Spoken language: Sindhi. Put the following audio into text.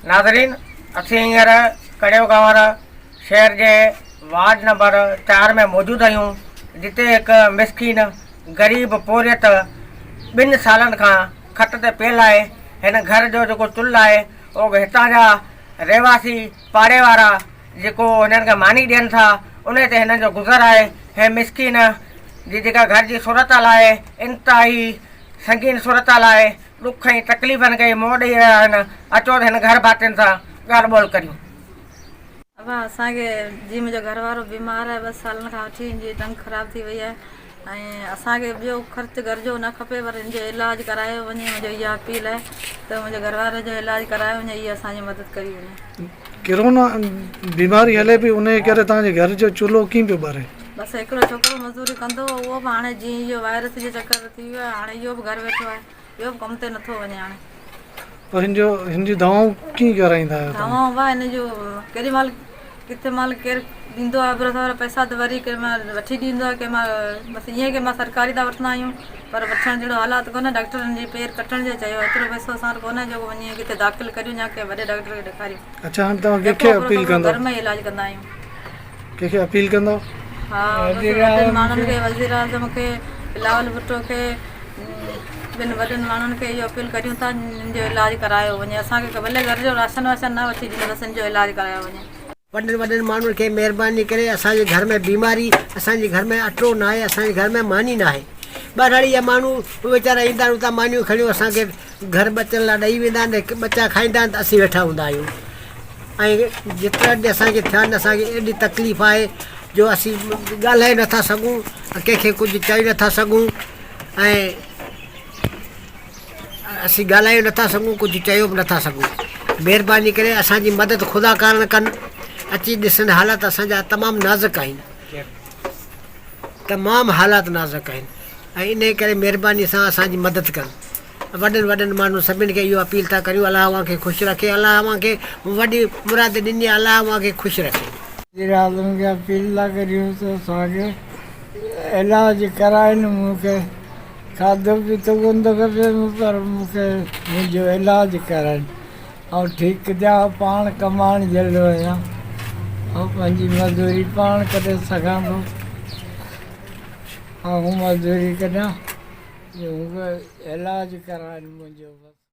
ناظرين اسين هينئر ڪڙيو گانور شهر جي وارڊ نمبر 4 ۾ موجود آهيون جتي هڪ مسڪين غريب پورهيت ٻن سالن کان کٽ تي پيل آهي هن گهر جو جيڪو چلهه آهي اهو هتان جا رهواسي پاڙي وارا جيڪو هنن کي ماني ڏين ٿا انهي تي هنن جو گذر آهي هي مسڪين جي جيڪا گهر جي صورتحال آهي انتهائي سنگين صورتحال آهي ڏک ۽ تڪليفن کي منهن ڏئي رهيا آهن اچو ته هن گهر ڀاتين سان ڳالهه ٻولهه ڪريون. ابا اسان کي جي منهنجو گهر وارو بيمار آهي ٻه سالن کان وٺي هن جي ٽنگ خراب ٿي وئي آهي ۽ اسان کي ٻيو خرچ گهر جو نه کپي پر هن جو علاج ڪرايو وڃي منهنجو اها اپيل آهي ته منهنجي گهر واري جو علاج ڪرايو وڃي اها اسان جي مدد ڪئي وڃي. ڪرونا بيماري هلي پئي انهي ڪري توهان جي گهر جو چولهو ڪيئن پيو ٻري؟ بس هڪڙو ڇوڪرو مزوري ڪندو هو اهو به هاڻي جيئن اهو وائرس جي چڪر ٿي ويو آهي هاڻي اهو به گهر ويٺو آهي اهو به ڪم تي نٿو وڃي هاڻي. پوء هن جو هن جون دوائون ڪيئن ڪرائيندا آهيو توهان؟ دوائون ڀاء هن جون ڪيڏي مهل ڪٿي مهل ڪير ڏيندو آهي ابرو سبرو پئسا ته وري ڪنهن مهل وٺي ڏيندو آهي ڪنهن مهل بس ائين ڪنهن مهل سرڪاري تان وٺندا آهيون پر وٺڻ جهڙو حالات ڪونهي ڊاڪٽر هن جي پير ڪٽڻ جو چيو ايترو پئسو اسان وٽ ڪونهي جو وڃي ڪٿي داخل ڪريون يا ڪنهن وڏي ڊاڪٽر کي ڏيکاريون. اڇا هاڻي توهان ڪنهن کي اپيل ڪندؤ؟ گهر ۾ ئي علاج ڪندا آهيون. ڪنهن کي اپيل ڪندؤ؟ ها بس وڏن ماڻهن کي وزير اعظم کي بلاول ڀٽو کي ٻين وڏن ماڻهن کي اهو اپيل ڪريون ٿا هن جو علاج ڪرايو وڃي اسان کي ڀلي گهر جو راشن واشن نه وٺي ڏين بس هن جو علاج ڪرايو وڃي. وڏن وڏن ماڻهن کي مهرباني ڪري اسان جي گهر ۾ بيماري اسان جي گهر ۾ اٽو ناهي اسان جي گهر ۾ ماني ناهي ٻهراڙي جا ماڻهو ويچارا ايندا آهن اتان مانيون کڻيو اسان کي گهر ٻچن لاء ڏئي ويندا آهن هڪ ٻچا کائيندا آهن ته اسين ويٺا هوندا آهيون ۽ جيترا ڏينهن اسان کي ٿيا آهن اسان کي ايڏي تڪليف آهي جو اسين ڳالهائي نٿا سگهون ڪنهن کي ڪجهه چئي نٿا سگهون ۽ اسين ڳالهائي نٿا سگهون ڪجهه چيو به نٿا سگهون مهرباني ڪري اسان جي مدد خدا ڪارڻ ڪن اچي ڏسن حالات اسان جا تمام نازڪ آهن تمام حالات نازڪ آهن ۽ انهي ڪري مهرباني سان اسان جي مدد ڪن وڏن وڏن ماڻهن سڀن کي اهو اپيل ٿا ڪريون الله اوهان کي خوش رکي الله اوهان کي وڏي مراد ڏني آهي الله اوهان کي خوش رکي. وزيراعظم کي اپيل ٿا ڪريون ته اسان کي علاج ڪرائين مون کي کاڌو پيتو ڪونه ٿو کپي پر مون کي منهنجو علاج ڪرائين آئون ٺيڪ ٿيان پاڻ ڪمائڻ جهڙو آهيان آئون پنهنجي مزوري پاڻ ڪري سگهان ٿو آئون مزوري ڪڍان جو مون کي علاج ڪرائين منهنجو بس.